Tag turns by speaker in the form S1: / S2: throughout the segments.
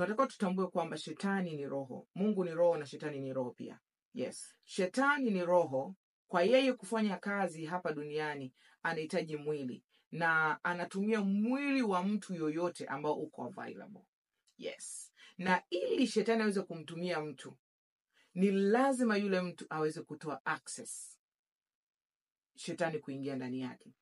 S1: Tunatakiwa tutambue kwamba shetani ni roho, Mungu ni roho na shetani ni roho pia. Yes, shetani ni roho. Kwa yeye kufanya kazi hapa duniani anahitaji mwili na anatumia mwili wa mtu yoyote ambao uko available. Yes, na ili shetani aweze kumtumia mtu ni lazima yule mtu aweze kutoa access shetani kuingia ndani yake.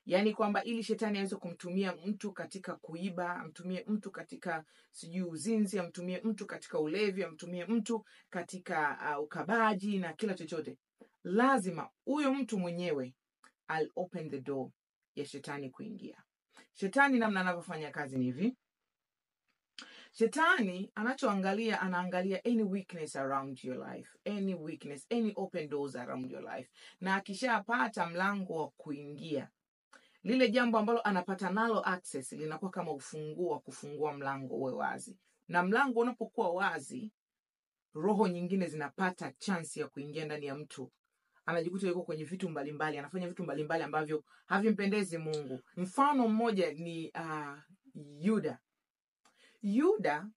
S1: Yaani kwamba ili shetani aweze kumtumia mtu katika kuiba, amtumie mtu katika sijui uzinzi, amtumie mtu katika ulevi, amtumie mtu katika ukabaji na kila chochote, lazima huyo mtu mwenyewe I'll open the door ya shetani kuingia. Shetani namna anavyofanya kazi ni hivi. Shetani anachoangalia, anaangalia any weakness around your life, any weakness, any open doors around your life, na akishapata mlango wa kuingia, lile jambo ambalo anapata nalo access linakuwa kama ufunguo wa kufungua mlango uwe wazi, na mlango unapokuwa wazi, roho nyingine zinapata chance ya kuingia ndani ya mtu. Anajikuta yuko kwenye vitu mbalimbali, anafanya vitu mbalimbali ambavyo havimpendezi Mungu. Mfano mmoja ni Yuda. Yuda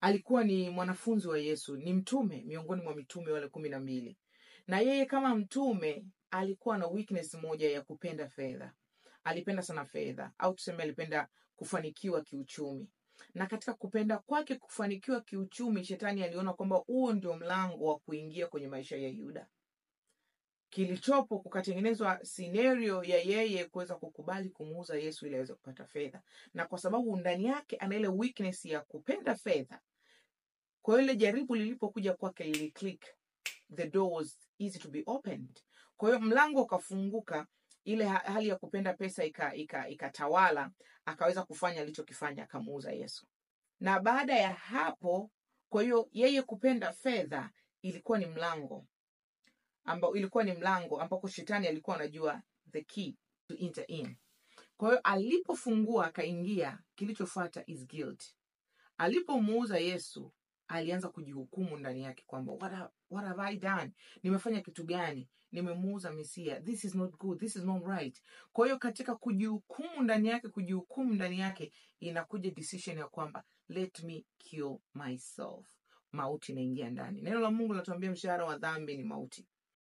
S1: alikuwa ni mwanafunzi wa Yesu, ni mtume miongoni mwa mitume wale 12, na yeye kama mtume alikuwa na weakness moja ya kupenda fedha. Alipenda sana fedha, au tuseme alipenda kufanikiwa kiuchumi. Na katika kupenda kwake kufanikiwa kiuchumi, shetani aliona kwamba huo ndio mlango wa kuingia kwenye maisha ya Yuda. Kilichopo kukatengenezwa scenario ya yeye kuweza kukubali kumuuza Yesu ili aweze kupata fedha, na kwa sababu ndani yake ana ile weakness ya kupenda fedha, kwa hiyo ile jaribu lilipokuja kwake liliclick, the door was easy to be opened. Kwa hiyo mlango ukafunguka, ile hali ya kupenda pesa ikatawala, akaweza kufanya alichokifanya, akamuuza Yesu. Na baada ya hapo, kwa hiyo yeye kupenda fedha ilikuwa ni mlango ambao ilikuwa ni mlango ambako shetani alikuwa anajua the key to enter in. Kwa hiyo alipofungua akaingia, kilichofuata is guilt. Alipomuuza Yesu alianza kujihukumu ndani yake kwamba what have I done? Nimefanya kitu gani? Nimemuuza Mesia. This is not good. This is not right. Kwa hiyo katika kujihukumu ndani yake, kujihukumu ndani yake, inakuja decision ya kwamba let me kill myself. Mauti inaingia ndani. Neno la Mungu linatuambia mshahara wa dhambi ni mauti.